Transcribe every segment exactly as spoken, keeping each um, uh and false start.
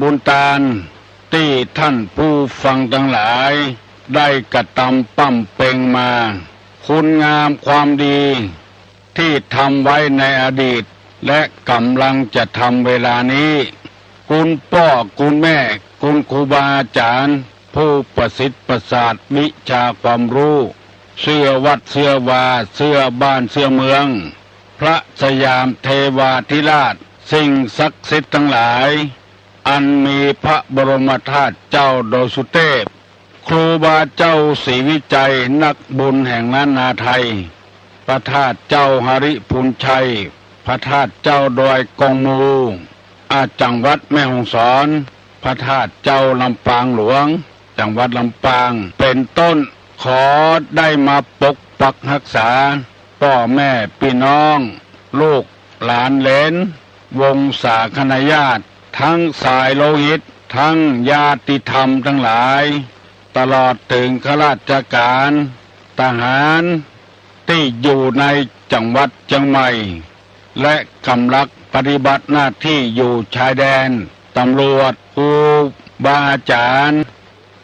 บุญตานตี้ท่านผู้ฟังตังหลายได้กระตำปำเป็งมา คุณงามความดีตี้ทำไว้ในอดีต และก๋ำลังจะทำเวลานี้ คุณป้อ คุณแม่ คุณครูบาอาจ๋ารย์ ผู้ประสิทธิ์ประสาทวิชาความฮู้ เสื้อวัดเสื้อวา เสื้อบ้านเสื้อเมือง พระสยามเทวาธิราช สิ่งศักดิ์สิทธิ์ตังหลาย อันมีพระบรมธาตุเจ้าดอยสุเตพ ครูบาเจ้าศรีวิชัย นักบุญแห่งล้านนาไทย พระธาตุเจ้าหริพูนชัย พระธาตุเจ้าดอยกองมู อา จังหวัดแม่ฮ่องสอน พระธาตุเจ้าลำปางหลวง จังหวัดลำปาง เป๋นต้น ขอได้มาปกปักฮักษา ป้อแม่ปี้น้อง ลูกหลานเหลน วงศาคณาญาติ ตึงสายโลหิต ตึงญาติธรรมตังหลาย ตลอดเถิงข้าราชก๋าน ทหาร ตี้อยู่ในจังหวัดเจียงใหม่ และก๋ำลังปฏิบัติหน้าตี้อยู่ชายแดน ตำรวจ ครูบาอาจ๋ารย์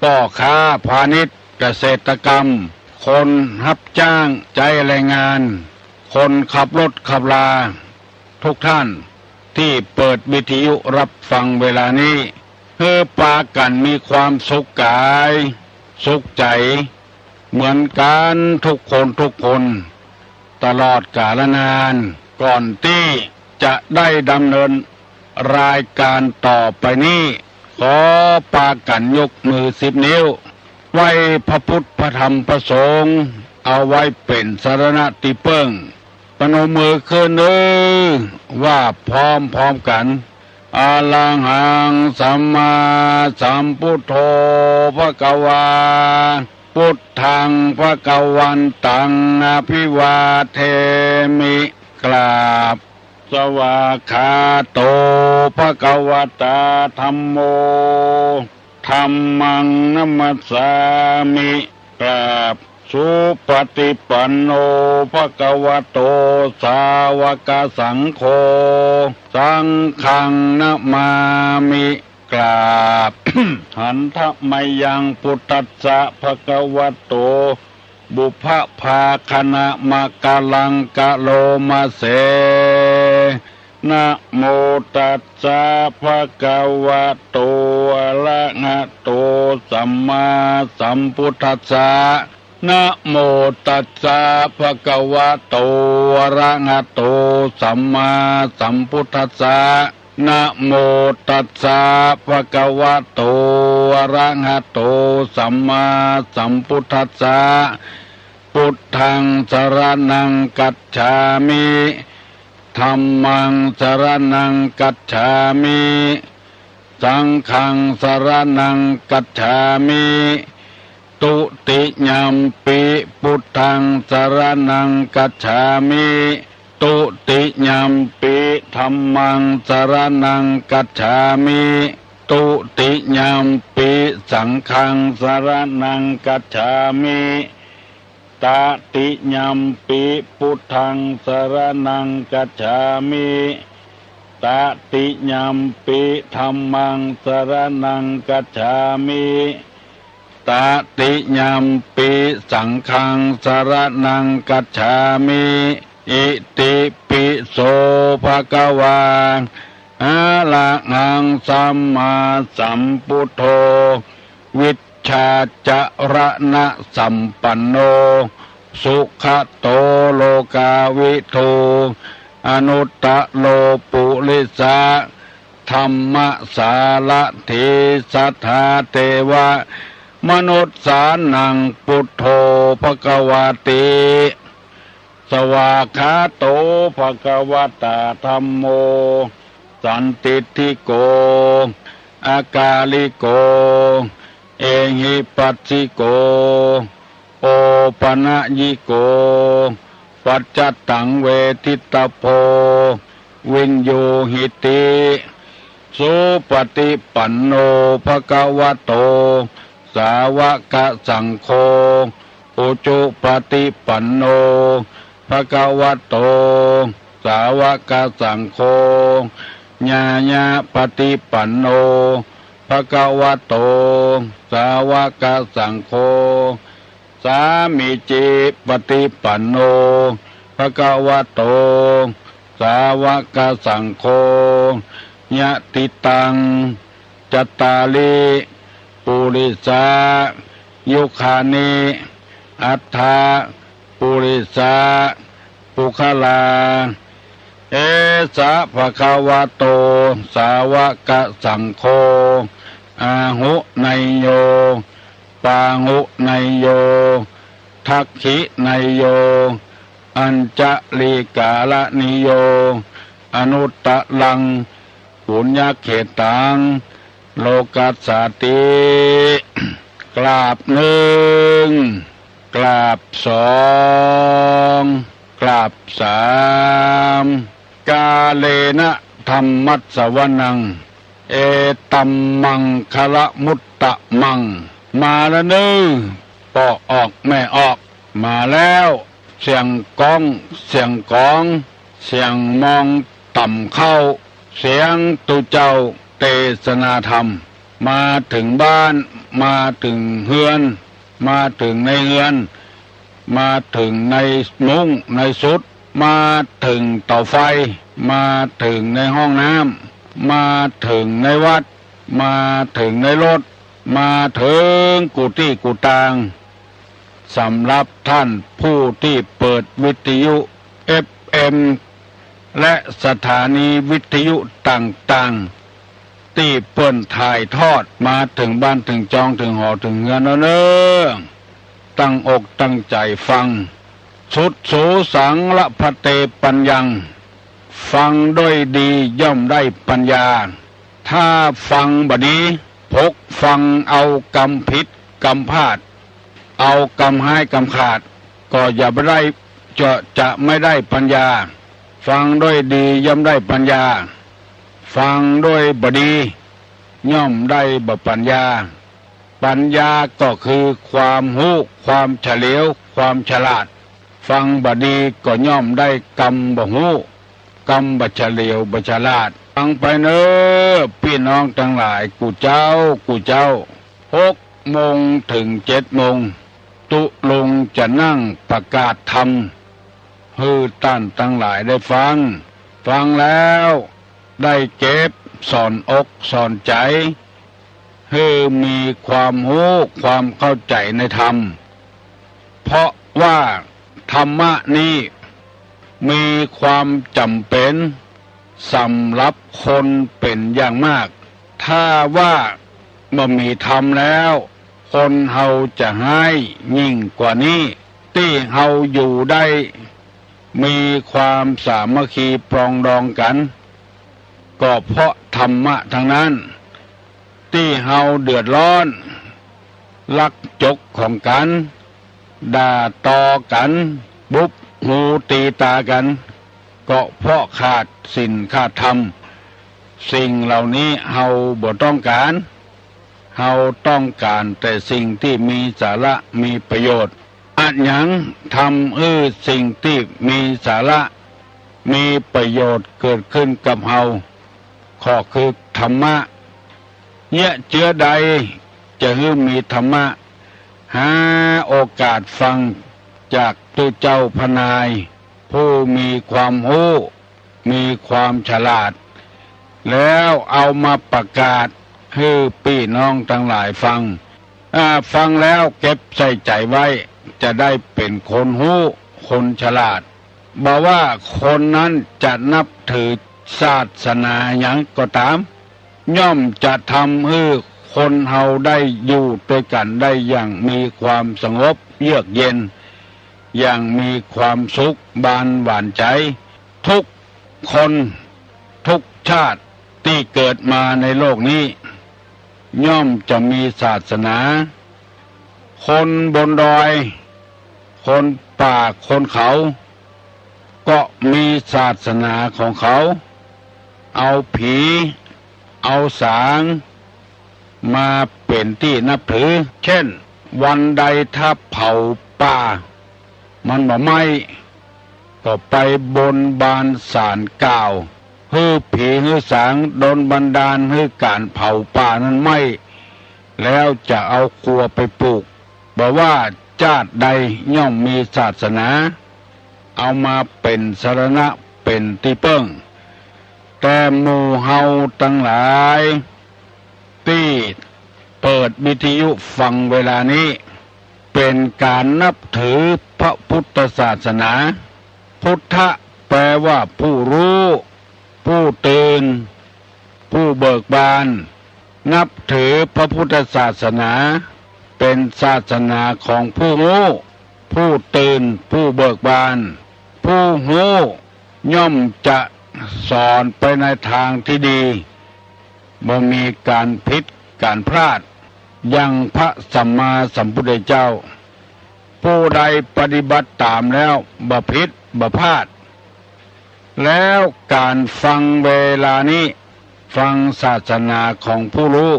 ป้อค้าพาณิชย์ เกษตรกรรม คนฮับจ้างใจ๊แรงงาน คนขับรถขับรา ทุกท่านตี้เปิดวิทยุฮับฟังเวลานี้ หื้อปากั๋นมีความสุขก๋าย สุขใจ๋ เหมือนกั๋นทุกคนทุกคน ตลอดกาลนาน ก่อนตี้จะได้ดำเนินรายก๋านต่อไปนี้ ขอปากั๋นยกมือสิบนิ้ว ไหว้พระพุทธพระธรรมพระสงฆ์ เอาไว้เป๋นสรณะตี้เปิ้ง ประนมมือขึ้นเน่อ ว่าพร้อมๆ กั๋น อะระหังสัมมาสัมพุทโธภะคะวา พุทธังภะคะวันตังอะภิวาเทมิ กราบ สวากขาโตภะคะวะตาธัมโม ธัมมังนะมัสสามิ กราบ สุปฏิปันโนภะคะวะโต สาวกสังโฆ สังฆังนะมามิ กราบ หันทะมะยังพุทธัสสะภะคะวะโต ปุพพะภาคะนะมะกะลังกะโลมะเส นะโมตัสสะภะคะวะโต อะระหะโต สัมมาสัมพุทธัสสะ นะโมตัสสะภะคะวะโต อะระหะโต สัมมาสัมพุทธัสสะ นะโมตัสสะภะคะวะโต อะระหะโต สัมมาสัมพุทธัสสะ พุทธังสรณังคัจฉามิ ธัมมังสรณังคัจฉามิ สังฆังสรณังคัจฉามิ ตุติยัมปิพุทธังสรณังคัจฉามิ ตุติยัมปิธัมมังสรณังคัจฉามิ ตุติยัมปิสังฆังสรณังคัจฉามิ ตติยัมปิพุทธังสรณังคัจฉามิ ตติยัมปิธัมมังสรณังคัจฉามิ ตติยัมปิสังฆังสรณังคัจฉามิ อิติปิโสภะคะวา อะระหังสัมมาสัมพุทโธ วิชชาจรณะสัมปันโน สุขะโตโลกาวิทู อนุตตะโรปุริสะธัมมะสารถี สัทธาเทวะมนุสสานังพุทโธภะคะวาติ สวากขาโตภะคะวะตาธัมโม สันทิฏฐิโก อะกาลิโก เอหิปัสสิโก โอปะนะยิโก ปัจจตังเวทิตาโภ วิญญูหิติ สุปฏิปันโนภะคะวะโต สาวกสังโฆ อุจุปฏิปันโนภะคะวะโต สาวกสังโฆ ญาญาปฏิปันโน ภะคะวะโต สาวกสังโฆ สามีจิปฏิปันโน ภะคะวะโต สาวกสังโฆ ยะถิตัง จัตตาริ ปุริสา ยุคคานิ อัฏฐะ ปุริสะ ปุคคลา เอสะ ภะคะวะโต สาวกสังโฆ อาหุเนยโย ปาหุเนยโย ทักขิเนยโย อัญชลีกาละนิโย อนุตตรัง ปุญญเขตตัง โลกัสสาติ กราบหนึ่ง กราบสอง กราบสาม กาเลนะ ธัมมัสสวนัง เอตัมมังคละมุตตะมัง มาแล้วเน้อ ป้อออกแม่ออก มาแล้ว เสียงก้อง เสียงกอง เสียงมองต่ำเข้า เสียงตุ๊เจ้าเตสนาธรรม มาเถิงบ้าน มาเถิงเฮือน มาเถิงในเฮือน มาเถิงในมุ้งในสุด มาเถิงเต๋าไฟ มาเถิงในห้องน้ำ มาเถิงในวัด มาเถิงในรถ มาเถิงกู้ตี้กู้ตาง สำหรับท่านผู้ตี้เปิดวิทยุ เอฟเอ็ม และสถานีวิทยุต่างๆ ตี้เปิ้นถ่ายทอดมาเถิงบ้านเถิงจองเถิงหอเถิงเฮือนแล้วเน้อ ตั้งอกตั้งใจ๋ฟัง สุตสูสัง ละพันเต ปัญญัง ฟังด้วยดีย่อมได้ปัญญา ถ้าฟังบ่ดี พกฟังเอากำผิดกำพลาด เอากำฮ้ายกำขาด ก็จะบ่ได้ จะ จะไม่ได้ปัญญา ฟังด้วยดีย่อมได้ปัญญา ฟังด้วยบ่ดี ย่อมได้บ่ปัญญา ปัญญาก็คือความฮู้ ความเฉลียว ความฉลาด ฟังบ่ดีก็ย่อมได้กำบ่ฮู้ กำบ่เฉลียวบ่ฉลาด ฟังไปเน้อ ปี้น้องตังหลาย กู้เจ๊า กู้เจ๊า หกโมงเถิงเจ็ดโมง ตุ๊ลุงจะนั่งประกาศธรรม หื้อต้านตังหลายได้ฟัง ฟังแล้วได้เก็บสอนอกสอนใจ๋ หื้อมีความฮู้ความเข้าใจ๋ในธรรม เพราะว่าธรรมะนี้มีความจ๋ำเป๋นสำหรับคนเป๋นอย่างมาก ถ้าว่าบ่มีธรรมแล้ว คนเฮาจะฮ้ายยิ่งกว่านี้ ตี้เฮาอยู่ได้ มีความสามัคคีปรองดองกั๋น ก็เพราะธรรมะทั้งนั้น ตี้เฮาเดือดร้อน ลักจกของกั๋น ด่าตอกั๋น บุบหูตีตากั๋น ก็เพราะขาดศีลขาดธรรม สิ่งเหล่านี้เฮาบ่ต้องก๋าน เฮาต้องก๋านแต่สิ่งตี้มีสาระมีประโยชน์ อะหยังทำหื้อสิ่งตี้มีสาระ มีประโยชน์เกิดขึ้นกับเฮา ก็คือธรรมะ เยียะเจื้อใดจะหื้อมีธรรมะ หาโอกาสฟังจากตุ๊เจ้าพระนาย ผู้มีความฮู้ มีความฉลาด แล้วเอามาประกาศหื้อปี้น้องตังหลายฟัง อ่า ฟังแล้วเก็บใส่ใจ๋ไว้ จะได้เป๋นคนฮู้ คนฉลาด บ่ว่าคนนั้นจะนับถือศาสนาหยังก็ต๋าม ย่อมจะทำหื้อคนเฮาได้อยู่ตวยกั๋นได้อย่างมีความสงบเยือกเย็น อย่างมีความสุขบานหวานใจ๋ ทุกคนทุกชาติตี้เกิดมาในโลกนี้ ย่อมจะมีศาสนา คนบนดอย คนป่า คนเขา ก็มีศาสนาของเขา เอาผี เอาสาง มาเป๋นตี้นับถือ เช่น วันใดถ้าเผาป่า มันบ่ไหม้ ก็ไปบนบานศาลกล่าว หื้อผีหื้อสางดลบันดาลหื้อก๋านเผาป่านั้นไหม้ แล้วจะเอาครัวไปปลูก บ่ว่าจาติใดย่อมมีศาสนา เอามาเป๋นสรณะเป๋นตี้เปิ้ง แต่หมู่เฮาตังหลายตี้เปิดวิทยุฟังเวลานี้ เป๋นก๋านนับถือพระพุทธศาสนา พุทธะแปลว่าผู้ฮู้ ผู้ตื่น ผู้เบิกบาน นับถือพระพุทธศาสนา เป๋นศาสนาของผู้ฮู้ ผู้ตื่น ผู้เบิกบาน ผู้ฮู้ย่อมจะสอนไปในตางตี้ดี บ่มีก๋านผิดก๋านพลาด อย่างพระสัมมาสัมพุทธเจ้า ผู้ใดปฏิบัติต๋ามแล้วบ่ผิดบ่พลาด แล้วก๋านฟังเวลานี้ ฟังศาสนาของผู้ฮู้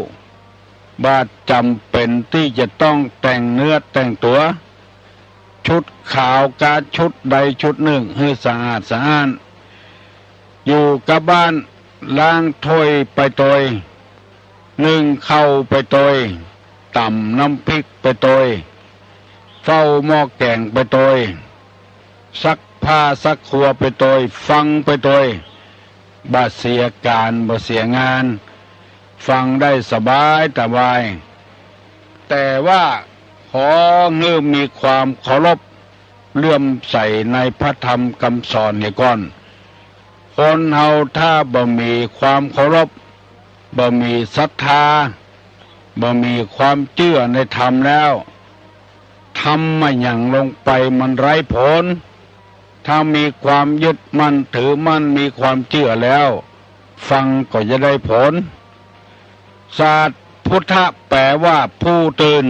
บ่จ๋ำเป๋นตี้จะต้องแต่งเนื้อแต่งตั๋ว ชุดขาวกาชุดใดชุดนึ่งหื้อสะอาดสะอ้าน อยู่กับบ้านล้างถ้วยไปตวย นึ่งข้าวไปตวย ต๋ำน้ำพริกไปตวย เฝ้าหม้อแก๋งไปตวย ซักผ้าซักครัวไปตวย ฟังไปตวย บ่เสียก๋านบ่เสียงาน ฟังได้สบายสบาย แต่ว่าขอหื้อมีความเคารพ เลื่อมใสในพระธรรมกำสอนเหียก่อน คนเฮาถ้าบ่มีความเคารพ บ่มีศรัทธา บ่มีความเจื้อในธรรมแล้ว ทำอะหยังลงไปมันไร้ผล ถ้ามีความยึดมั่นถือมั่น มีความเจื้อแล้ว ฟังก็จะได้ผล ศาสตร์พุทธะแปลว่าผู้ตื่น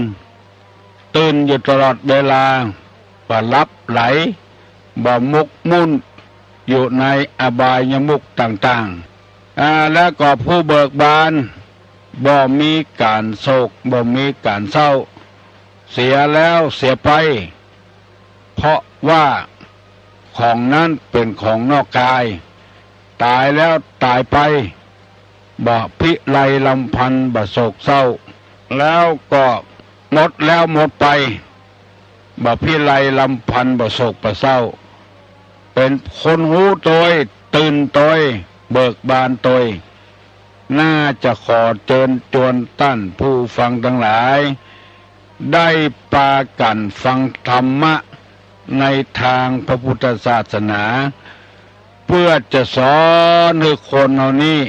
ตื่นอยู่ตลอดเวลา บ่หลับไหล บ่หมกมุ่นอยู่ในอบายมุขต่างๆ อ่า แล้วก็ผู้เบิกบาน บ่มีก๋านโศก บ่มีก๋านเศร้า เสียแล้วเสียไป เพราะว่าของนั้นเป๋นของนอกกาย ต๋ายแล้วต๋ายไป บ่พิไรรำพันบ่โศกเศร้า แล้วก็หมดแล้วหมดไป บ่พิไรรำพันบ่โศกบ่เศร้า เป๋นคนฮู้ตวย ตื่นตวย เบิกบานตวย น่าจะขอเจิญจวนต้านผู้ฟังตังหลาย ได้ปากั๋นฟังธรรมะในตางพระพุทธศาสนา เปื้อจะสอนหื้อคนเฮานี้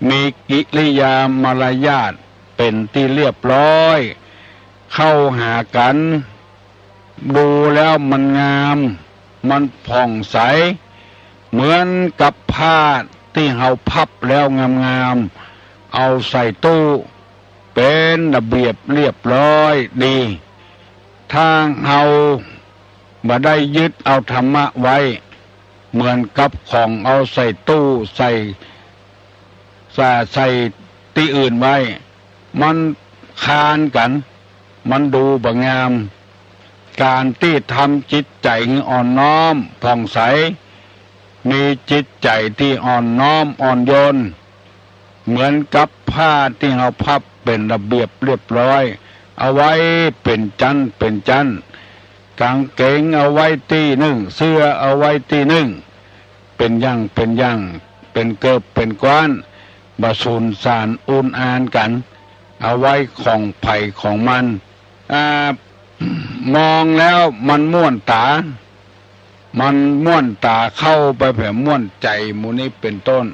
มีกิริยามารยาทเป๋นตี้เรียบร้อย เข้าหากั๋น ดูแล้วมันงาม มันผ่องใส เหมือนกับผ้าตี้เฮาพับแล้วงามๆ เอาใส่ตู้ เป๋นระเบียบเรียบร้อยดี ถ้าเฮาบ่ได้ยึดเอาธรรมะไว้ เหมือนกับของเอาใส่ตู้ ใส่ ใส่ ใส่ตี้อื่นไว้ มันคานกั๋น มันดูบ่งาม ก๋านตี้ทำจิตใจ๋หื้ออ่อนน้อมผ่องใส มีจิตใจ๋ตี้อ่อนน้อมอ่อนโยน เหมือนกับผ้าตี้เฮาพับเป๋นระเบียบเรียบร้อย เอาไว้เป๋นจั้นเป๋นจั้น ก๋างเก๋งเอาไว้ตี้นึ่ง เสื้อเอาไว้ตี้นึ่ง เป๋นอย่างเป๋นอย่าง เป๋นเกิบเป๋นก๊าน บ่สูญสานอุนอานกั๋น เอาไว้ของใผของมัน อ่า มองแล้วมันม่วนต๋า มันม่วนต๋า เข้าไปแผลม่วนใจ๋ หมู่นี้เป๋นต้น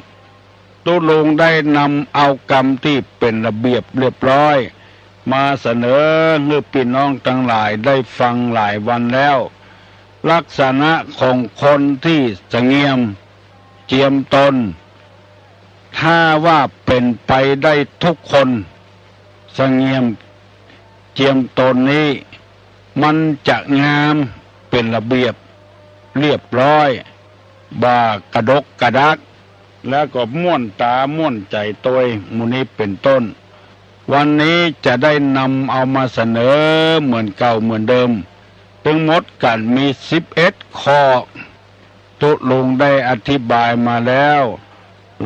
ตุ๊ลุงได้นำเอากำตี้เป๋นระเบียบเรียบร้อย มาเสนอหื้อปี้น้องตังหลายได้ฟังหลายวันแล้ว ลักษณะของคนตี้สะเงียมเจียมตน ถ้าว่าเป๋นไปได้ทุกคน สะเงียมเจียมตนนี้ มันจะงามเป๋นระเบียบเรียบร้อย บ่กระดกกระดัก แล้วก็ม่วนต๋าม่วนใจ๋ตวย หมู่นี้เป๋นต้น วันนี้จะได้นำเอามาเสนอเหมือนเก่าเหมือนเดิม ตึงหมดกั๋นมีสิบเอ็ดข้อ ตุ๊ลุงได้อธิบายมาแล้ว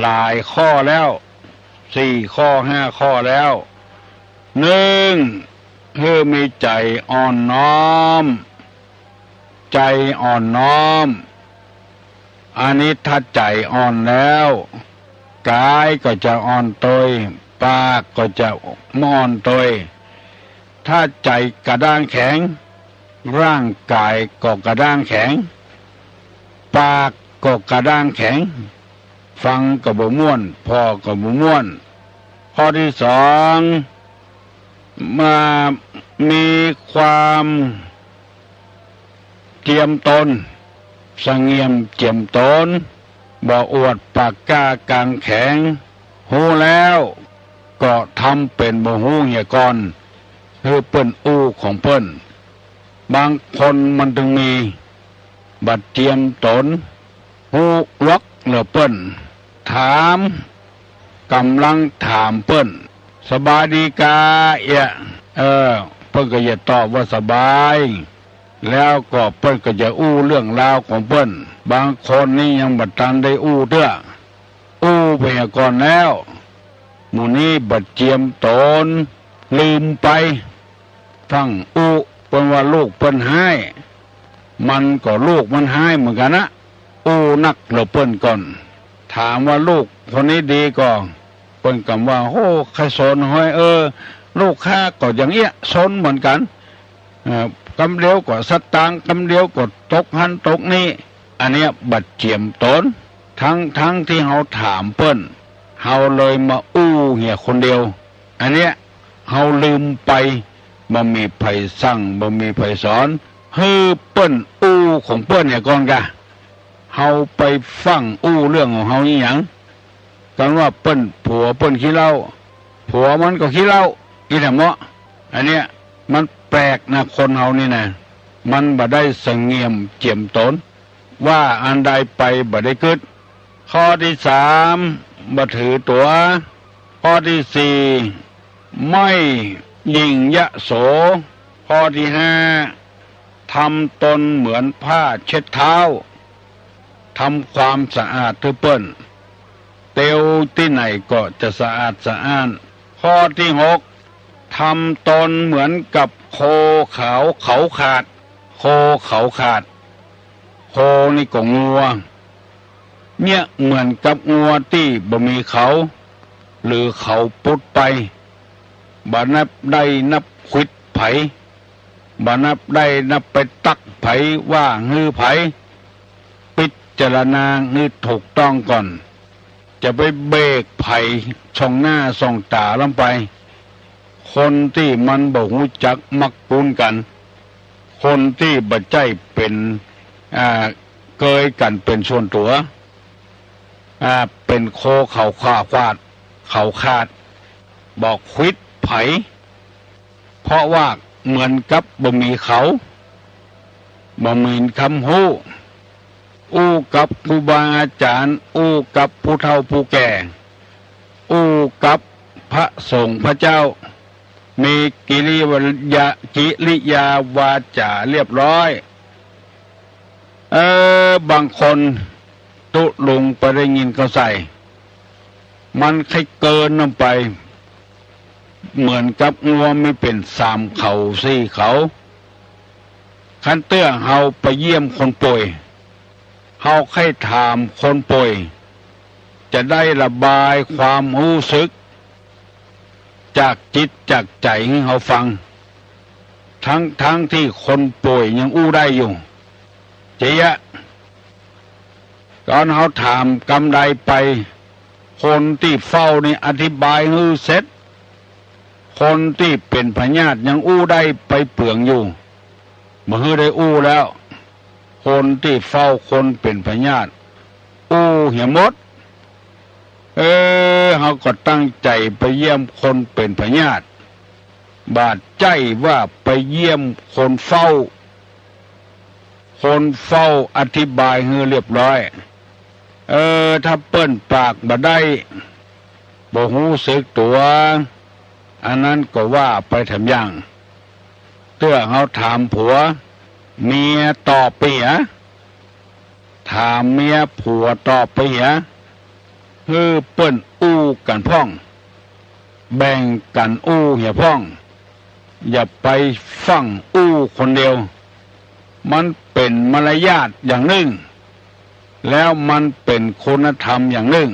หลายข้อแล้ว สี่ข้อห้าข้อแล้ว นึ่ง หื้อมีใจ๋อ่อนน้อม ใจ๋อ่อนน้อม อันนี้ถ้าใจ๋อ่อนแล้ว ก๋ายก็จะอ่อนตวย ปากก็จะบ่อ่อนตวย ถ้าใจ๋กระด้างแข็ง ร่างก๋ายก็กระด้างแข็ง ปากก็กระด้างแข็ง ฟังก็บ่ม่วน ผ่อก็บ่ม่วน ข้อตี้สอง มามีความเจียมต๋น สะเงี่ยมเจียมต๋น บ่อวดปากกล้ากางแข็ง ฮู้แล้วก็ทำเป๋นบ่ฮู้เหียก่อน หื้อเปิ้นอู้ของเปิ้น บางคนมันตึงมี บ่เจียมต๋น ฮู้ลอกเหลือเปิ้น ถาม ก่ำลังถามเปิ้น สบายดีกาเอี้ย เออ เปิ้นก็จะตอบว่าสบาย แล้วก็เปิ้นก็จะอู้เรื่องราวของเปิ้น บางคนนี่ยังบ่ตันได้อู้เตื้อ อู้ไปก่อนแล้ว หมู่นี้บ่เจียมต๋น ลืมไป ฟั่งอู้ เปิ้นว่าลูกเปิ้นฮ้าย มันก็ลูกมันฮ้ายเหมือนกั๋นนะ อู้นักเหลือเปิ้นก่อน ถามว่าลูกคนนี้ดีก่อ เปิ้นกำว่า โอ้ ใค่สนฮ้อย เออ ลูกข้าก็อย่างเอี้ย สนเหมือนกั๋น เอ่อ กำเดียวก็สตางค์ กำเดียวก็ตกหั้นตกนี้ อันเนี้ยบ่เจียมต๋น ตึงๆ ตี้เฮาถามเปิ้น เฮาเลยมาอู้เหียคนเดียว อันเนี้ยเฮาลืมไป บ่มีใผสั่ง บ่มีใผสอน หื้อเปิ้นอู้ของเปิ้นเหียก่อนกา เฮาไปฟั่งอู้เรื่องของเฮาอี้หยัง กันว่าเปิ้น ผัวเปิ้นขี้เหล้า ผัวมันก็ขี้เหล้า อี้แหละเมาะ อันเนี้ยมันแปลกนะ คนเฮานี่นะ มันบ่ได้สะเงี่ยมเจียมต๋น ว่าอันใดไปบ่ได้กึ๊ด ข้อตี้สาม บ่ถือตั๋ว ข้อตี้สี่ ไม่ยิ่งยโส ข้อตี้ห้า ทำตนเหมือนผ้าเช็ดเท้า ทำความสะอาดหื้อเปิ้น เตียวตี้ไหนก็จะสะอาดสะอ้าน ข้อตี้หก ทำตนเหมือนกับโคเขาเขาขาด โคเขาขาด โคนี่ก็งัว เนี่ยเหมือนกับงัวตี้บ่มีเขา หรือเขาปุดไป บ่นับได้นับขวิดใผ บ่นับได้นับไปตั๊กใผ ว่าหื้อใผ พิจารณาหื้อถูกต้องก่อน จะไปเบรกใผส่องหน้าส่องต๋าลำไป คนตี้มันบ่ฮู้จักมักกู๋นกั๋น คนตี้บ่ใจ้เป๋น อ่า เกยกั๋นเป๋นส่วนตั๋ว อ่า เป๋นโคเขาขาด เขาขาด บ่ขวิดใผ เพราะว่าเหมือนกับบ่มีเขา บ่มีกำฮู้ อู้กับครูบาอาจ๋ารย์ อู้กับผู้เฒ่าผู้แก่ อู้กับพระสงฆ์พระเจ้า มีกิริยา กิริยาวาจ๋าเรียบร้อย เออ บางคนตุ๊ลุงไปได้ยินเขาใส่ มันใค่เกินลำไป เหมือนกับงัวมีเป๋นสามเขาสี่เขา คันเตื้อเฮาไปเยี่ยมคนป่วย เฮาใค่ถามคนป่วย จะได้ระบายความฮู้สึก จากจิตจากใจ๋หื้อเฮาฟัง ตึงๆ ตี้คนป่วยยังอู้ได้อยู่ เจ๊ยะ ต๋อนเฮาถามกำใดไป คนตี้เฝ้านี่อธิบายหื้อเสร็จ คนตี้เป๋นพยาธิยังอู้ได้ไปเปืองอยู่ บ่หื้อได้อู้แล้ว คนตี้เฝ้าคนเป๋นพยาธิ อู้เหียหมด เออ เฮาก็ตั้งใจ๋ไปเยี่ยมคนเป๋นพยาธิ บ่าใจ้ว่าไปเยี่ยมคนเฝ้า คนเฝ้าอธิบายหื้อเรียบร้อย เออ ถ้าเปิ้นปากบ่ได้ บ่ฮู้สึกตั๋ว อันนั้นก็ว่าไปแถมอย่าง เตื้อเฮาถามผัว เมียตอบไปเหีย ถามเมีย ผัวตอบไปเหีย หื้อเปิ้นอู้กั๋นพ่อง แบ่งกั๋นอู้เหียพ่อง อย่าไปฟั่งอู้คนเดียว มันเป๋นมารยาทอย่างนึ่ง แล้วมันเป๋นคุณธรรมอย่างนึ่ง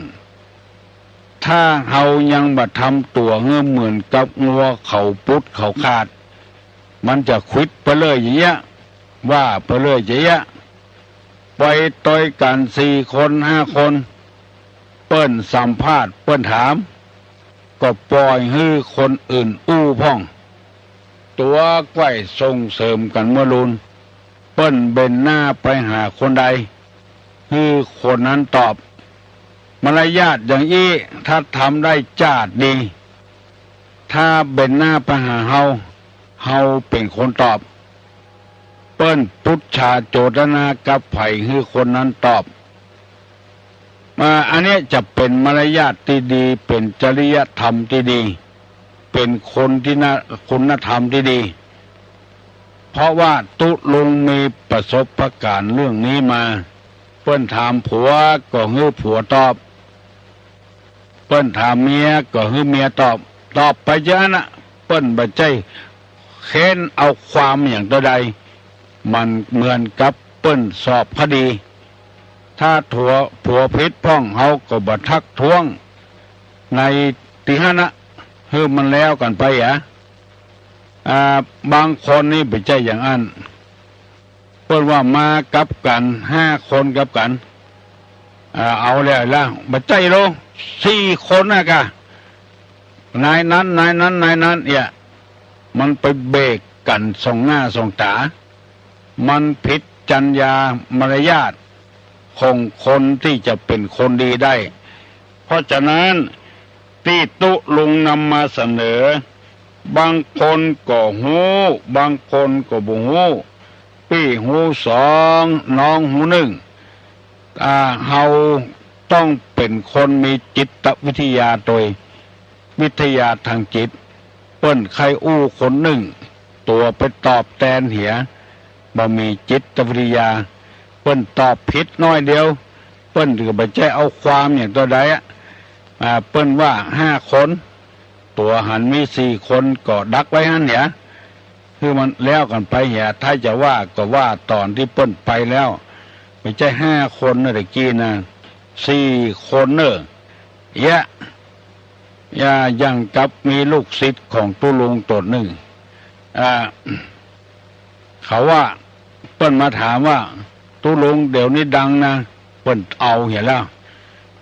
ถ้าเฮายังบ่ทำตั๋วหื้อเหมือนกับงัวเขาปุดเขาขาด มันจะขวิดไปเรื่อยอย่างเงี้ย ว่าไปเรื่อยอย่างเงี้ย ไปตวยกั๋นสี่คนห้าคน เปิ้นสัมภาษณ์เปิ้นถาม ก็ป่อยหื้อคนอื่นอู้พ่อง ตั๋วใก้ส่งเสริมกั๋นเมื่อลูน เปิ้นเบนหน้าไปหาคนใด หื้อคนนั้นตอบ มารยาทอย่างอี้ ถ้าทำได้จ้าดดี ถ้าเบนหน้าไปหาเฮา เฮาเป๋นคนตอบ เปิ้นปุจฉาโจตนากับใผ หื้อคนนั้นตอบ อ่า อันเนี้ยจะเป๋นมารยาทตี้ดี เป๋นจริยธรรมตี้ดี เป๋นคนที่น่า คุณธรรมตี้ดี เพราะว่าตุ๊ลุงมีประสบการณ์เรื่องนี้มา เปิ้นถามผัวก็หื้อผัวตอบ เปิ้นถามเมียก็หื้อเมียตอบ ตอบไปอย่างนั้นน่ะ เปิ้นบ่ใจ้เค้นเอาความอย่างเต้าใด มันเหมือนกับเปิ้นสอบคดี ถ้าผัว ผัวผิดพ่องเฮาก็บ่ทักท้วงในตี้หั้นน่ะ หื้อมันแล้วกั๋นไปอะ อ่า บางคนนี่บ่ใจ้อย่างอั้น เปิ้นว่ามากับกั๋นห้าคนกับกั๋น อ่า เอาแล้วละ บ่ใจ้โล สี่คนน่ะก่ะ นายนั้น นายนั้น นายนั้น เอี่ย มันไปเบกกั๋นส่องหน้าส่องต๋า มันผิดจรรยามารยาทของคนที่จะเป๋นคนดีได้ เพราะฉะนั้นตี้ตุ๊ลุงนำมาเสนอ บางคนก็ฮู้ บางคนก็บ่ฮู้ ปี้ฮู้สอง น้องฮู้นึ่ง อ่า เฮาต้องเป๋นคนมีจิตวิทยาโตย วิทยาตางจิต เปิ้นใค่อู้คนนึ่ง ตั๋วไปตอบแตนเหีย บ่มีจิตวิทยา เปิ้นตอบผิดน้อยเดียว เปิ้นก็บ่ใจ้เอาความอย่างเต้าใดอะ อ่า เปิ้นว่าห้าคน ตั๋วหันมีสี่คนก็ดักไว้หั้นเหีย หื้อมันแล้วกั๋นไปเหีย ถ้าจะว่าก็ว่าต๋อนตี้เปิ้นไปแล้ว บ่ใจ้ห้าคนเน่อตะกี้นะ สี่คนเน่อ เยียะ อย่า อย่างกับมีลูกศิษย์ของตุ๊ลุงต๋นนึ่ง อ่า เขาว่า เปิ้นมาถามว่า ตุ๊ลุงเดี๋ยวนี้ดังนะ เปิ้นเอาเหียแล้ว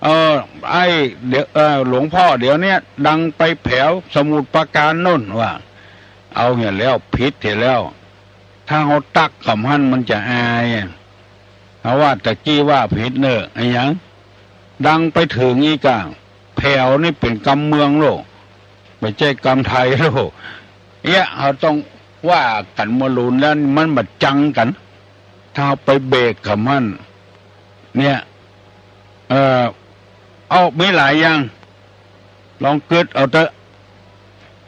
เออ ไอ้ เดี๋ยว เออ หลวงพ่อเดี๋ยวเนี้ยดังไปแผวสมุทรปราการโน่น ว่า เอาเหียแล้ว ผิดเหียแล้ว ถ้าเฮาตั๊กกำหั้นมันจะอายอะ เฮาว่าตะกี้ว่าผิดเน่อ อะหยัง ดังไปเถิงอี้ก่า แผวนี่เป๋นกำเมืองโลก บ่ใจ้กำไทยโลก เยียะ เฮาต้องว่ากั๋นเมื่อลูนแล้วมันบ่จังกั๋น ถ้าเฮาไปเบกกำหั้น เนี่ย เอ่อ เอา มีหลายอย่าง ลองกึ๊ดเอาเต๊อะ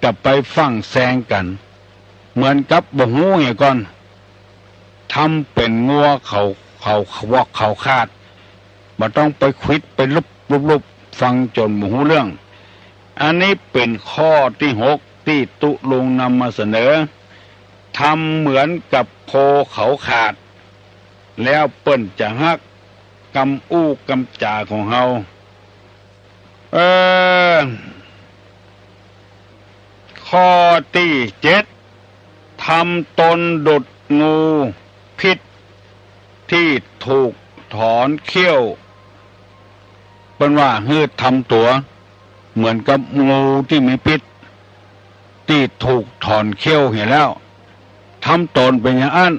จะไปฟั่งแซงกั๋น เหมือนกับบ่ฮู้เหียก่อน ทำเป๋นงัวเขา เขาวอกเขาขาด บ่ต้องไปขวิดไปลุบลุบลุบ ฟังจ๋นบ่ฮู้เรื่อง อันนี้เป๋นข้อตี้หกตี้ตุ๊ลุงนำมาเสนอ ทำเหมือนกับโคเขาขาด แล้วเปิ้นจะฮักกำอู้กำจ๋าของเฮา เออ ข้อตี้เจ็ด ทำตนดุจงูพิษตี้ถูกถอนเขี้ยว เปิ้นว่าหื้อทำตั๋วเหมือนกับงูตี้มีพิษ ตี้ถูกถอนเขี้ยวเหียแล้ว ทำต๋นเป๋นอย่างอั้น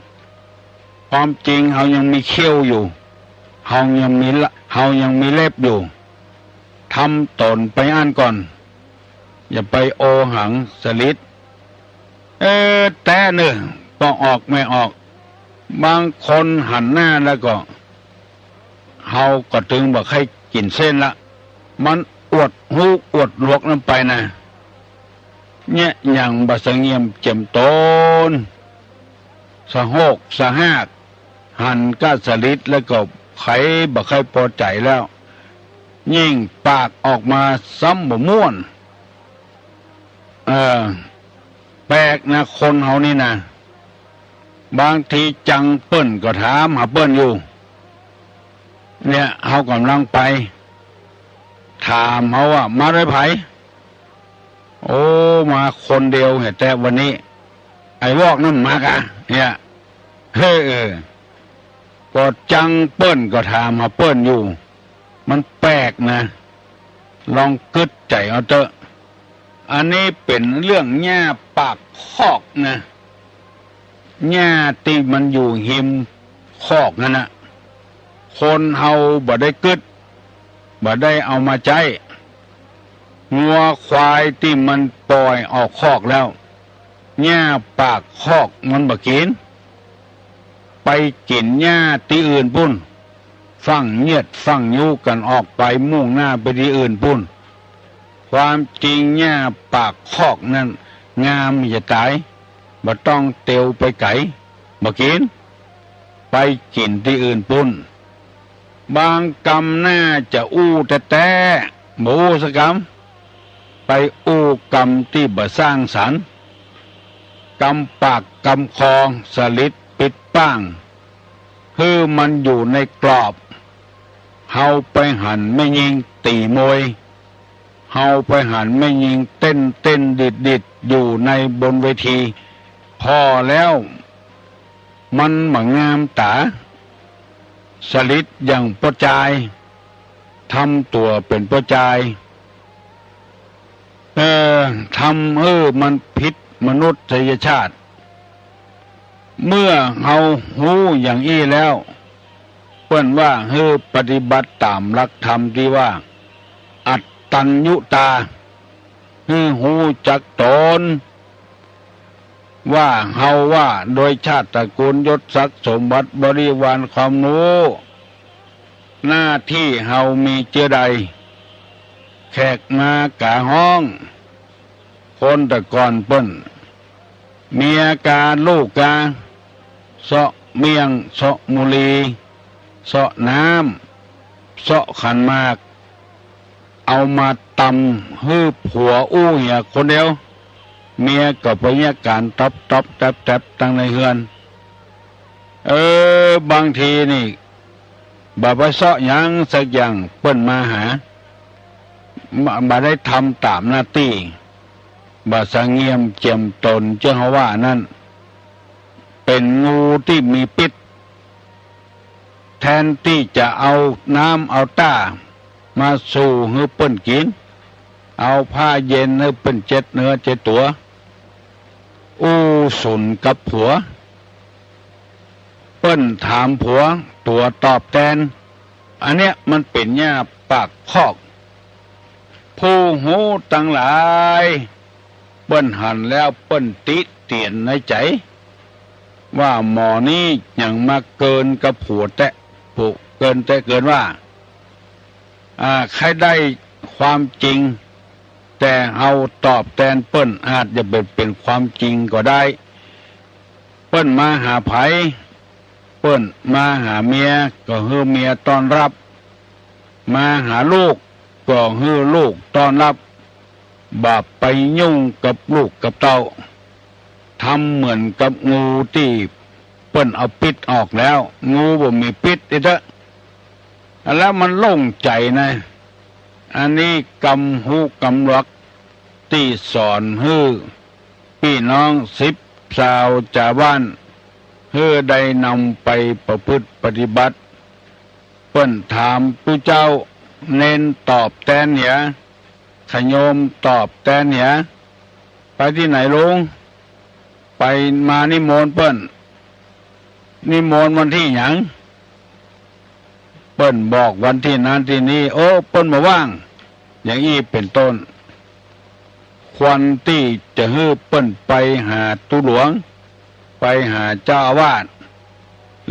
ความจริงเฮายังมีเขี้ยวอยู่ เฮายังมีละ เฮายังมีเล็บอยู่ ทำต๋นไปอั้นก่อน อย่าไปโอหังสลิด เออ แต๊เน่อ ปอออกแม่ออก บางคนหันหน้าแล้วก็ เฮาก็ตึงบ่ใค่กิ๋นเส้นละ มันอวดฮู้อวดหลวกนั้นไปนะ เนี่ย อย่างบ่สะเงียมเจียมต๋น สะโฮกสะฮาก หันก้าสลิดแล้วก็ใค่บ่ใค่ปอใจ๋แล้ว ยิ่งปากออกมาซ้ำบ่ม่วน เออ แปลกนะ คนเฮานี่นะ บางทีจังเปิ้นก็ถามหาเปิ้นอยู่ เนี่ย เฮาก่ำลังไป ถามเฮาว่า มาด้วยใผ โอ้ มาคนเดียวแหะ แต่วันนี้ ไอ้วอกนั้นมากะ เนี่ย เฮ้อ เออ ก็จังเปิ้นก็ถามหาเปิ้นอยู่ มันแปลกนะ ลองกึ๊ดใจ๋เอาเต๊อะ อันนี้เป๋นเรื่องหญ้าปากคอกนะ หญ้าตี้มันอยู่ฮิมคอกนั้นนะ คนเฮาบ่ได้กึ๊ด บ่ได้เอามาใจ๊ งัวควายตี้มันป่อยออกคอกแล้ว หญ้าปากคอกมันบ่กิ๋น ไปกิ๋นหญ้าตี้อื่นปู้น ฟั่งเยียดฟั่งยูกั๋นออกไปมุ่งหน้าไปตี้อื่นปู้น ความจริงหญ้าปากคอกนั้นงามจะต๋าย บ่ต้องเตียวไปไก๋ บ่กิ๋น ไปกิ๋นตี้อื่นปู้น บางกำน่าจะอู้แต๊ๆ บ่อู้สักกำ ไปอู้กำตี้บ่สร้างสรรค์ กำปากกำคอ สลิดปิดป้าง หื้อมันอยู่ในกรอบ เฮาไปหันแม่ญิงตี๋มวย เฮาไปหันแม่ญิงเต้นเต้นดีดดีดอยู่ในบนเวที ผ่อแล้ว มันบ่งามต๋า สลิดอย่างป้อจาย ทำตั๋วเป๋นป้อจาย เออ ทำหื้อมันผิดมนุษยชาติ เมื่อเฮาฮู้อย่างอี้แล้ว เปิ้นว่าหื้อปฏิบัติต๋ามหลักธรรมตี้ว่า อัตตัญญุตา หื้อฮู้จักต๋น ว่าเฮาว่า โดยชาติตระกูลยศศักดิ์สมบัติบริวารความฮู้ หน้าตี้เฮามีเจื้อใด แขกมากาฮ้อง คนแต่ก่อนเปิ้น เมียกาลูกกา เซาะเมี่ยง เซาะมุลี เซาะน้ำ เซาะขันหมาก เอามาตำหื้อผัวอู้เหียคนเดียว เมียก็ไปเยียะก๋านต๊อบต๊อบแต๊บแต๊บตังในเฮือน เออ บางทีนี่ บ่ไปเซาะหยังสักอย่าง เปิ้นมาหา บ่ บ่ได้ทำต๋ามหน้าตี้ บ่สำเนียมเจียมต๋น เจ้าเฮาว่านั้น เป๋นงูตี้มีปิ๊ษ แทนตี้จะเอาน้ำเอาต้ามาสู่หื้อเปิ้นกิ๋น เอาผ้าเย็นหื้อเปิ้นเจ็ดเนื้อเจ็ดตั๋ว อู้สุนกับผัว เปิ้นถามผัวตั๋วตอบแตน อันเนี้ยมันเป๋นหญ้าปากคอก ผู้ฮู้ตังหลาย เปิ้นหันแล้วเปิ้นติเตียนในใจ๋ ว่าหมอนี้หยังมาเกินกับผัวแต๊ ผู้เกินแต๊เกินว่า อ่า ใค่ได้ความจริง แต่เฮาตอบแตนเปิ้นอาจจะบ่เป๋นความจริงก็ได้ เปิ้นมาหาใผ เปิ้นมาหาเมียก็หื้อเมียต้อนรับ มาหาลูกก็หื้อลูกต้อนรับ บ่าไปยุ่งกับลูกกับเต้า ทำเหมือนกับงูตี้เปิ้นเอาปิ๊ษออกแล้ว งูบ่มีปิ๊ษอีกเต๊อะ แล้วมันโล่งใจ๋นะ อันนี้กำฮู้กำหลักตี้สอนหื้อปี้น้องสิบซาวจาวบ้าน หื้อได้นำไปประพฤติปฏิบัติ เปิ้นถามตุ๊เจ้า เณรตอบแตนเหีย ขะโยมตอบแตนเหีย ไปตี้ไหนลุง ไปมานิมนต์เปิ้น นิมนต์วันตี้หยัง เปิ้นบอกวันตี้นั้นตี้นี้ โอ้ เปิ้นบ่ว่าง อย่างอี้เป๋นต้น ควรตี้จะหื้อเปิ้นไปหาตุ๊หลวง ไปหาเจ้าอาวาส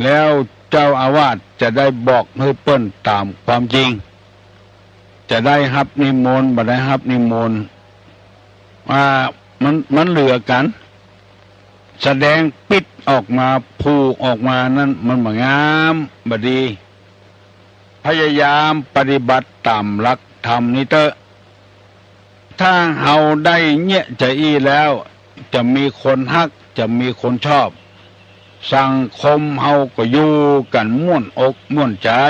แล้วเจ้าอาวาสจะได้บอกหื้อเปิ้นต๋ามความจริง จะได้ฮับนิมนต์ บ่ได้ฮับนิมนต์ อ่า มัน มันเหลือกั๋น แสดงปิ๊ษออกมา ผูกออกมานั้นมันบ่งาม บ่ดี พยายามปฏิบัติต๋ามหลักธรรมนี้เต๊อะ ถ้าเฮาได้เยียะจาอี้แล้ว จะมีคนฮัก จะมีคนชอบ สังคมเฮาก็อยู่กั๋นม่วนอกม่วนใจ๋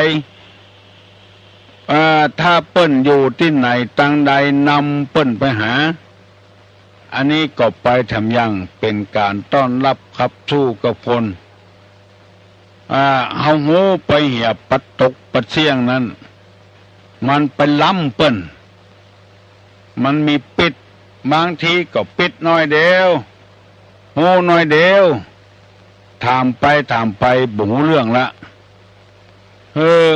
เอ่อ ถ้าเปิ้นอยู่ตี้ไหนตางใด นำเปิ้นไปหา อันนี้ก็ไปแถมยังเป๋นก๋านต้อนฮับขับสู้กับคน อ่า เฮาฮู้ไปเหียปะตกปะเสี้ยงนั้น มันไปล้ำเปิ้น มันมีปิ๊ด บางทีก็ปิ๊ดน้อยเดียว ฮู้น้อยเดียว ถามไปถามไปบ่ฮู้เรื่องละ เออ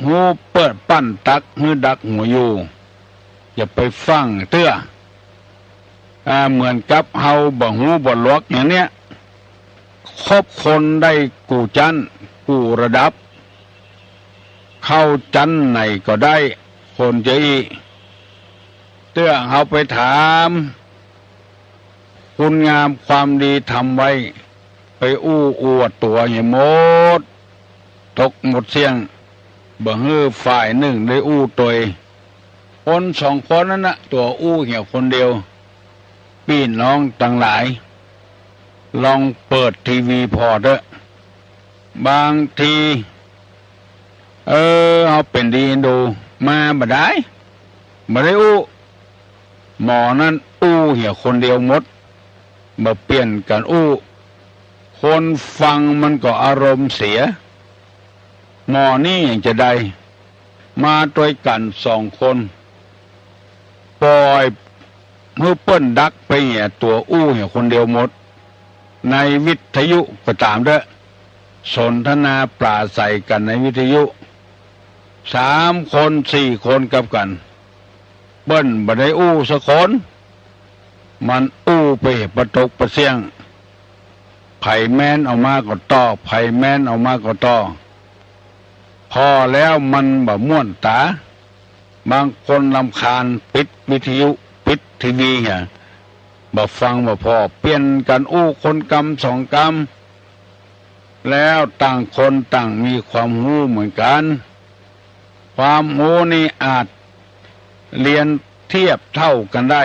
ฮู้เปิ้นปั้นตั๊กหื้อดักหัวอยู่ อย่าไปฟังเตื้อ อ่า เหมือนกับเฮาบ่หูบ่หนวกอย่างเนี้ย คบคนได้กู้จั้นกู้ระดับ เข้าจั้นไหนก็ได้ คนจะอี้ เตื้อเฮาไปถาม คุณงามความดีทำไว้ ไปอู้อวดตั๋วเหียหมด ตกหมดเสี้ยง บ่หื้อฝ่ายนึ่งได้อู้ตวย คนสองคนนั้นนะ ตั๋วอู้เหียคนเดียว ปี้น้องตังหลาย ลองเปิดทีวีผ่อเต๊อะ บางที เออ เฮาเป๋นดีดู มาบ่ได้ บ่ได้อู้ หมอนั้นอู้เหียคนเดียวหมด บ่เปลี่ยนกั๋นอู้ คนฟังมันก็อารมณ์เสีย หมอนี้ยังจะได้ มาตวยกั๋นสองคน ป่อยหื้อเปิ้นดักไปเหียตั๋วอู้เหียคนเดียวหมด ในวิทยุก็ต๋ามเต๊อะ สนทนาปราศรัยกั๋นในวิทยุ สามคนสี่คนกับกั๋น เปิ้นบ่ได้อู้สักคน มันอู้ไปปะตกปะเสี้ยง ใผแม้นออกมาก็ต่อ ใผแม้นออกมาก็ต่อ ผ่อแล้วมันบ่ม่วนต๋า บางคนรำคาญ ปิดวิทยุ ปิดทีวีเหีย บ่ฟังบ่ผ่อ เปลี่ยนกั๋นอู้คนกำสองกำ แล้วต่างคนต่างมีความฮู้เหมือนกั๋น ความฮู้นี่อาจเรียนเทียบเท่ากั๋นได้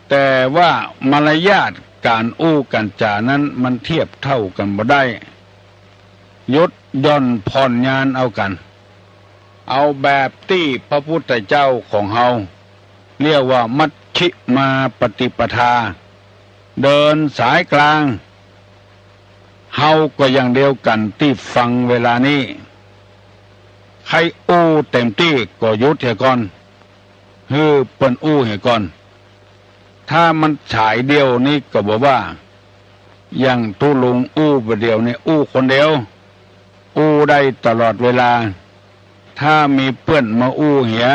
แต่ว่ามารยาทก๋านอู้ก๋านจ๋านั้นมันเทียบเท่ากั๋นบ่ได้ หยุดหย่อนผ่อนญาณเอากั๋น เอาแบบตี้พระพุทธเจ้าของเฮา เรียกว่ามัชฌิมาปฏิปทา เดินสายกลาง เฮาก็อย่างเดียวกั๋นตี้ฟังเวลานี้ ใค่อู้เต็มตี้ก็หยุดเหียก่อน หื้อเปิ้นอู้เหียก่อน ถ้ามันสายเดียวนี้ก็บ่ว่า อย่างตุ๊ลุงอู้บ่าเดี่ยวนี้อู้คนเดียว อู้ได้ตลอดเวลา ถ้ามีเปิ้นมาอู้เหีย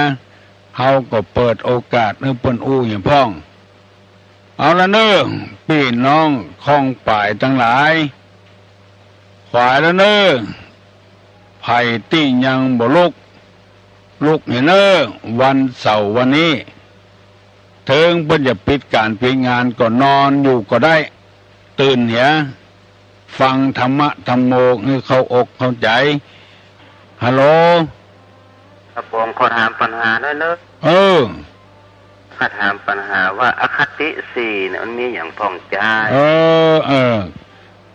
เฮาก็เปิดโอกาสหื้อเปิ้นอู้เหียพ่อง เอาละเน่อ ปี้น้องข้องป๋ายตังหลาย ขวายละเน่อ ใผตี้ยังบ่ลุก ลุกเหียเน่อ วันเสาร์วันนี้ เถิงเปิ้นจะปิดก๋านปิดงานก็นอนอยู่ก็ได้ ตื่นเหีย ฟังธรรมะธัมโมหื้อเข้าอกเข้าใจ๋ ฮัลโหล ครับผม ขอถามปัญหาหน่อยเน่อ เออ ข้าถามปัญหาว่าอคติสี่เนี่ยมันมีหยังพ่องจา เออ เออ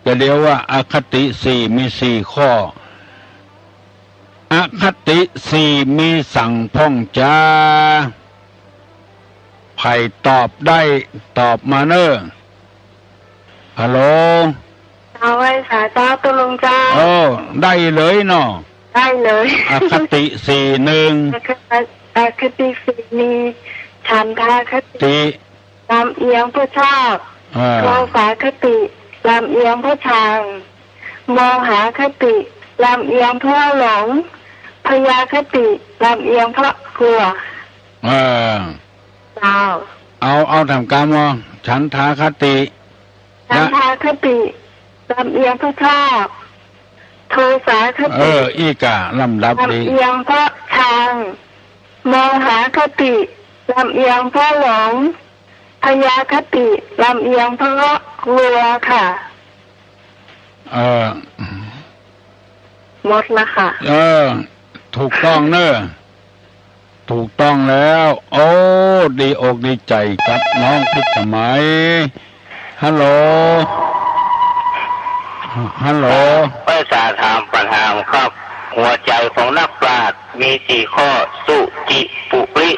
ก็เดี๋ยวว่าอคติสี่มีสี่ข้อ อคติสี่มีสังพ่องจา ใผตอบได้ตอบมาเน่อ ฮัลโหล เจ้า ไหว้สาเจ้าตุ๊ลุงเจ้า เออ ได้เลยเนาะ ได้เลย อคติสี่ หนึ่ง อคติ อคติสี่มีฉันทาคติ ติ ลำเอียงเพื่อชอบ อ่า โทสาคติ ลำเอียงเพื่อชัง โมหคติ ลำเอียงเพื่อหลง พยาคติ ลำเอียงเพื่อกลัว เออ เจ้า เอา เอาถามกำว่า ฉันทาคติ ฉันทาคติ ลำเอียงเพื่อชอบ โทสาคติ เออ อี้ก่า ลำดับดี ลำเอียงเพื่อชัง โมหคติ ลำเอียงเพื่อหลง พยาคติ ลำเอียงเพื่อกลัวค่ะ เออ หมดละค่ะ เออ ถูกต้องเนอะ ถูกต้องแล้ว โอ้ ดีอกดีใจ๋กับน้องพิสมัย ฮัลโหล ฮัลโหล ไปสาถามปัญหาครับ หัวใจ๋ของนักปราชญ์มีสี่ข้อ สุจิปุริ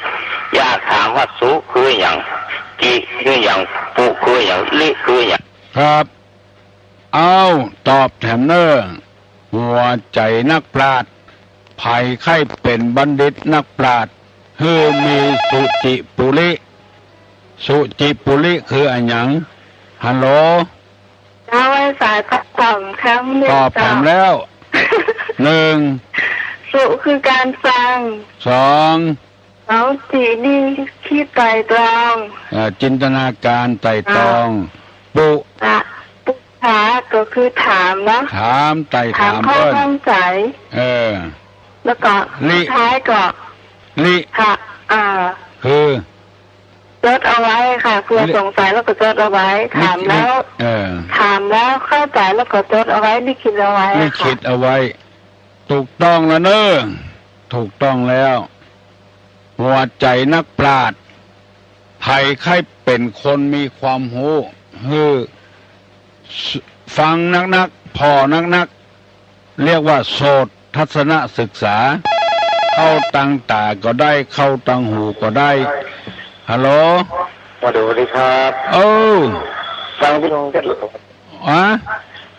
อยากถามว่าสุคือหยัง จิคือหยัง ปุคือหยัง ริคือหยัง ครับ เอ้า ตอบแถมเน่อ หัวใจ๋นักปราชญ์ ใผใค่เป๋นบัณฑิตนักปราชญ์ หื้อมีสุจิปุริ สุจิปุริคืออะหยัง ฮัลโหล เจ้า ไว้สาตอบแถมเน่อ ตอบแถมแล้ว เจ้า หนึ่ง สุคือก๋านฟัง สอง สอง จินี่คิดไตร่ตรอง เอ่อ จินตนาการไตร่ตรอง อ่า ปุ อ่ะ ปุถาก็คือถามเนาะ ถามไตร่ถาม ถามข้อ เปิ้น ข้องใจ๋ เออ แล้วก็ ริ สุดท้ายก็ ริ ค่ะ อ่า คือ จดเอาไว้ค่ะ เผื่อ ริ สงสัยแล้วก็จดเอาไว้ ริ ถามแล้ว ริ เออ ถามแล้วเข้าใจ๋แล้วก็จดเอาไว้ ลิขิตเอาไว้ ลิ อะค่ะ ขิตเอาไว้ ถูกต้องแล้วเน่อ ถูกต้องแล้ว หัวใจ๋นักปราชญ์ ใผใค่เป๋นคนมีความฮู้ หื้อ ฟังนักๆ ผ่อนักๆ เรียกว่าโสตทัศนศึกษา เข้าตางต๋าก็ได้ เข้าตางหูก็ได้ ฮัลโหล ฮัลโหล สวัสดีครับ เออ ฟังพี่ลุงเสร็จแล้ว ฮะ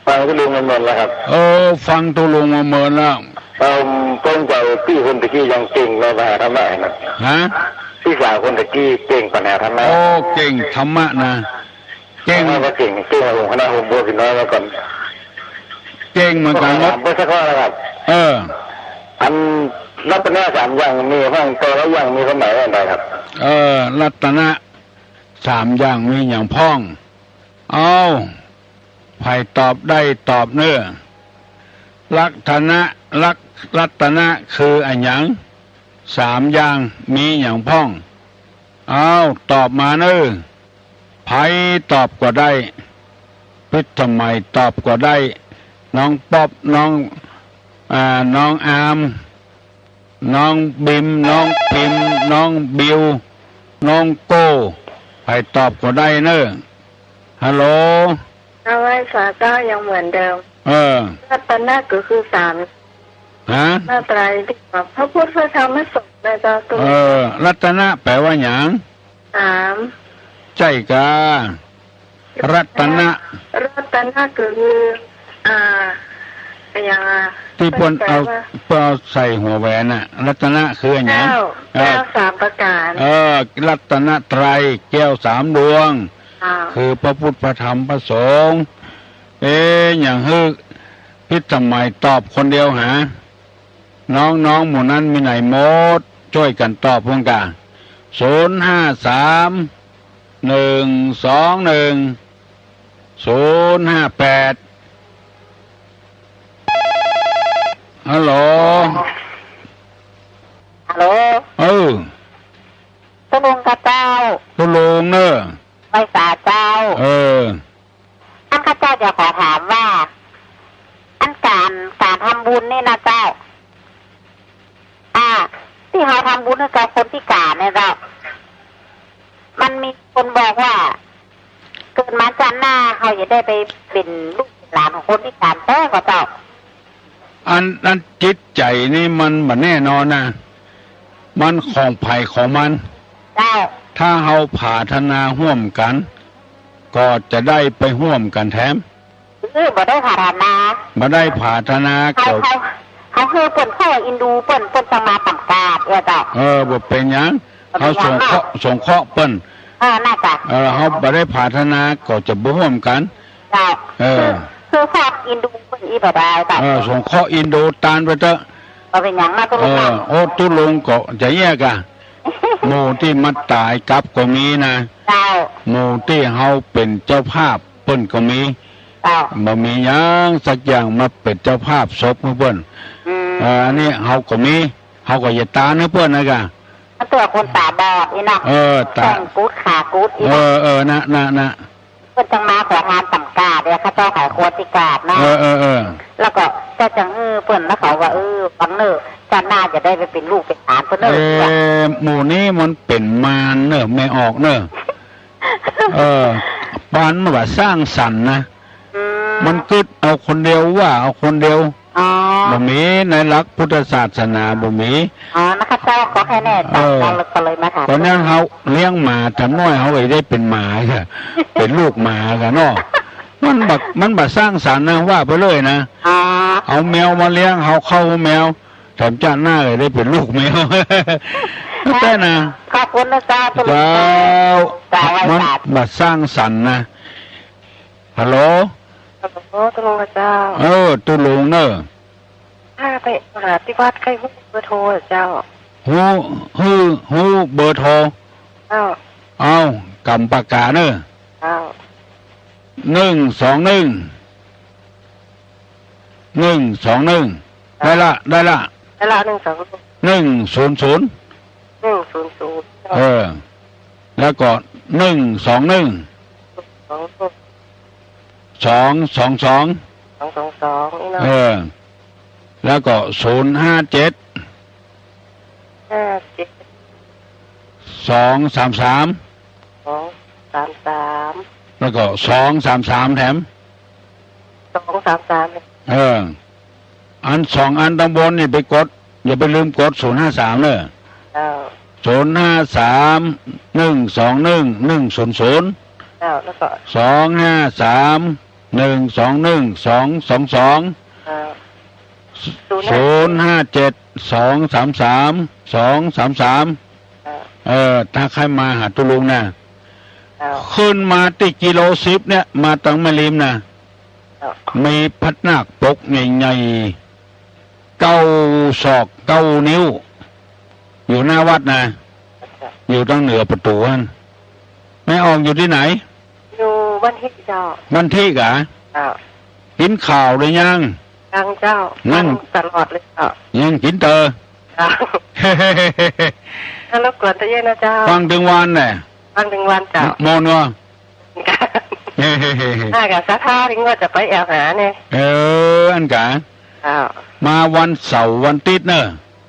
ฟังพี่ลุงมาเมินแล้วครับ เออ ฟังตุ๊ลุงมาเมินแล้ว เอิ่ม ผมสนใจ๋ปี้คนตะกี้ยังเก่งในปัญหาธรรมะนะ ฮะ ปี้สาวคนตะกี้เก่งปัญหาธรรมะ โอ้ เก่งธรรมะนะ เก่ง ว่าเก่ง เก่งกว่าผม คณะผมบวชพี่น้อยมาก่อน เก่งเหมือนกั๋นหมด ถามไปสักข้อแล้วครับ เออ อันรัตนะสามอย่างมีบ้าง แต่ละอย่างมีความหมายว่าอะไรครับ เออ รัตนะสามอย่างมีหยังพ่อง เอ้า ใผตอบได้ตอบเน่อ รัตนะ รัต รัตนะคืออะหยัง สามอย่างมีหยังพ่อง เอ้า ตอบมาเน่อ ใผตอบก็ได้ พิสมัยตอบก็ได้ น้องป๊อป น้อง อ่า น้องอาร์ม น้องบิม น้องปิม น้องบิว น้องโก้ ใผตอบก็ได้เน่อ ฮัลโหล เอาไว้สาเจ้ายังเหมือนเดิม เออ รัตนะก็คือสาม ฮะ พระไตรปิฎก พระพุทธ พระธรรม พระสงฆ์นะเจ้า เออ รัตนะแปลว่าหยัง สาม ใจ้กา รัตนะ รัตนะก็คือ อ่า อะหยังอะ ตี้เปิ้นเอา เปิ้นแปลว่า เปิ้นเอาใส่หัวแหวนน่ะ รัตนะคืออะหยัง แก้ว เออ แก้วสามประการ เออ รัตนไตรัย แก้วสามดวง อ่า คือพระพุทธ พระธรรม พระสงฆ์ เอ๊ะ หยังหื้อพิสมัยตอบคนเดียวหา น้องๆ หมู่นั้นมีไหนหมด จ้วยกั๋นตอบพ่องกา ศูนย์ห้าสาม หนึ่งสองหนึ่ง ศูนย์ห้าแปด ฮัลโหล ฮัลโหล เออ ตุ๊ลุงกาเจ้า ตุ๊ลุงเน่อ ไหว้สาเจ้า เออ อันข้าเจ้าจะขอถามว่า อันก๋าน ก๋านทำบุญนี่นะเจ้า อ่า ตี้เฮาทำบุญหื้อกับคนพิก๋านเนี่ยเจ้า มันมีคนบอกว่า เกิดมาจาติหน้าเฮาจะได้ไปเป๋นลูกเป๋นหลานของคนพิก๋านแต๊ก่อเจ้า อัน อันจิตใจ๋นี่มันบ่แน่นอนนะ มันของใผของมัน เจ้า ถ้าเฮาผาถนาฮ่วมกั๋น ก็จะได้ไปฮ่วมกั๋นแถม เออ บ่ได้ผาถนา บ่ได้ผาถนา เฮา เฮา เฮาหื้อเปิ้น เฮาอินดูเปิ้น เปิ้นจังมาต๋ามกาด เออเจ้า เออ บ่เป๋นหยัง บ่เป๋นหยัง เฮาสงเคราะห์ เนาะ สงเคราะห์เปิ้น เออ น่าจะ เออ เฮาบ่ได้ผาถนาก็จะบ่ฮ่วมกั๋น เจ้า เออ คือ คือความอินดูเปิ้นอี้บ่ได้เจ้า เออ สงเคราะห์อินดูตานไปเต๊อะ บ่เป๋นหยังนะตุ๊ลุง เออ นะ โอ้ ตุ๊ลุงก็จะแยกอะ หมู่ตี้มาต๋ายกลับก็มีนะ เจ้า หมู่ตี้เฮาเป๋นเจ้าภาพเปิ้นก็มี เจ้า บ่มีหยังสักอย่างมาเป๋นเจ้าภาพศพหื้อเปิ้น อืม เออ อันนี้เฮาก็มี เฮาก็จะตานหื้อเปิ้นนะกะ ถ้าตั๋วคนต๋าบอดอี้เนาะ เออ ต๋า แข้งกุด ขากุดอี้ เออ เนาะ เออ นะ นะ นะ เปิ้นจังมาขอตานต๋ามกาด เดี๋ยวข้าเจ้าขายคนพิก๋านเนาะ เออ เออ เออ แล้วก็ จะจั่งหื้อเปิ้นนะ เขาว่า เออ ฟังเน่อ จาติหน้าจะได้ไปเป๋นลูกเป๋นหลานเปิ้นเน่อ เออ หมู่นี้มันเป๋นมารเน่อ แม่ออกเน่อ เออ ปานมันบ่สร้างสรรค์นะ อืม มันกึ๊ดเอาคนเดียว ว่าเอาคนเดียว อ๋อ บ่มี ในหลักพุทธศาสนาบ่มี อ๋อ นะคะเจ้า ขอแค่แน่ใจ เออ เจ้า ก็เลยมาถาม ต๋อนนั้นเฮาเลี้ยงหมา แถมน้อยเฮาก็ได้เป๋นหมาค่ะ เป๋นลูกหมาค่ะเนาะ มันบ่ มันบ่สร้างสรรค์นะ ว่าไปเลยนะ อ๋อ เอาแมวมาเลี้ยง เอาเข้าแมว แถมจาติหน้าก็ได้เป๋นลูกแมว แต่นะ ขอบคุณนะเจ้า เจ้า เจ้า มันบ่สร้างสรรค์นะ ฮัลโหล ฮัลโหล ตุ๊ลุงนะเจ้า เออ ตุ๊ลุงเน่อ ถ้าไปหาตี้วัดใค่ฮู้เบอร์โทรอะเจ้า ฮู้ ฮู้ ฮู้เบอร์โทร เจ้า เอ้า กำปากกาเน่อ เจ้า หนึ่งสองหนึ่ง หนึ่งสองหนึ่ง ได้ละ ได้ละ ได้ละ หนึ่งสองหนึ่ง หนึ่งศูนย์ศูนย์ หนึ่งศูนย์ศูนย์ เออ แล้วก็ หนึ่งสองหนึ่ง สองหนึ่ง สองสองสอง สองสองสอง นี่เนาะ เออ แล้วก็ ศูนย์ห้าเจ็ด ห้าเจ็ด สองสามสาม สองสามสาม แล้วก็ สองสามสาม แถม สองสามสาม เออ อันสองอันตางบนนี่ไปกด อย่าไปลืมกด ศูนย์ห้าสาม เน่อ เจ้า ศูนย์ห้าสาม หนึ่งสองหนึ่ง หนึ่งศูนย์ศูนย์ เจ้า แล้วก็ สองห้าสาม หนึ่งสองหนึ่ง สองสองสอง เจ้า ศูนย์ห้าเจ็ด สองสามสาม สองสามสาม เจ้า เออ ถ้าใค่มาหาตุ๊ลุงนะ เจ้า ขึ้นมาตี้กิโลสิบเนี่ย มาตังแม่ริมนะ เจ้า มีพะนาคปกใหญ่ๆ เก้าศอกเก้านิ้ว อยู่หน้าวัดนะ เจ้า อยู่ตางเหนือประตู๋หั้น แม่ออกอยู่ตี้ไหน อยู่บ้านทิเจ้า บ้านทิกะ เจ้า กิ๋นข้าวหรือยัง ยังเจ้า นั่ง ฟังตลอดเลยเจ้า ยังกิ๋นเตอ เจ้า ถ้ารบกวนตะเย้ยนะเจ้า ฟังตึงวันแหละ ฟังตึงวันเจ้า ม่วนก่อ น่าจะศรัทธา ถึงว่าจะไปแอ่วหาเนี่ย เออ อั้นกะ เจ้า มาวันเสาร์วันติ๊ดเน่อ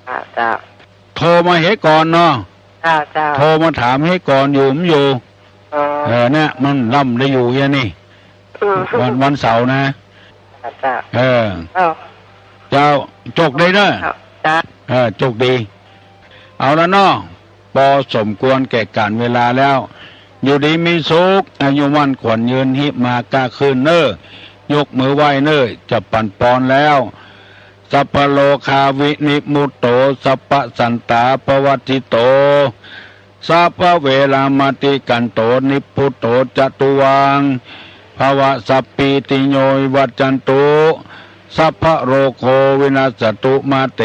เจ้า เจ้า โทรมาเฮก่อนเนาะ เจ้า เจ้า โทรมาถามเฮก่อนอยู่บ่อยู่ อ๋อ เออ เนี่ย มันลำได้อยู่อย่างนี้ อืม วัน วันเสาร์นะ เจ้า เออ เอ้า เจ้า โจคดีเน่อ เจ้า เออ โจคดี เอาละเนาะ ปอสมควรแก่ก๋านเวลาแล้ว อยู่ดีมีสุข อายุมั่นขวัญยืน ฮิมาก้าขึ้นเน่อ ยกมือไหว้เน่อ จะปั๋นปอนแล้ว สัพพะโรคาวินิมุตโต สัพพะสันตาปวัตถิโต สัพพะเวรามติกันโต นิพพุตโตจะตุวัง ภวะสัพพีติโยวิวัจจันตุ สัพพะโรโควินัสสะตุมาเต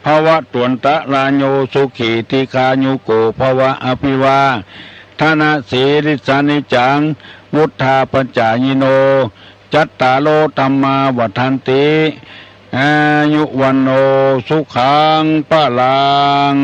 ภวะตวันตะราโย สุขีทีฆายุโกภวะ อภิวาทะนะสีลิสสะนิจจัง วุฑฒาปจายิโน จัตตาโรธัมมาวัฑฒันติ อายุวัณโณ สุขัง พะลัง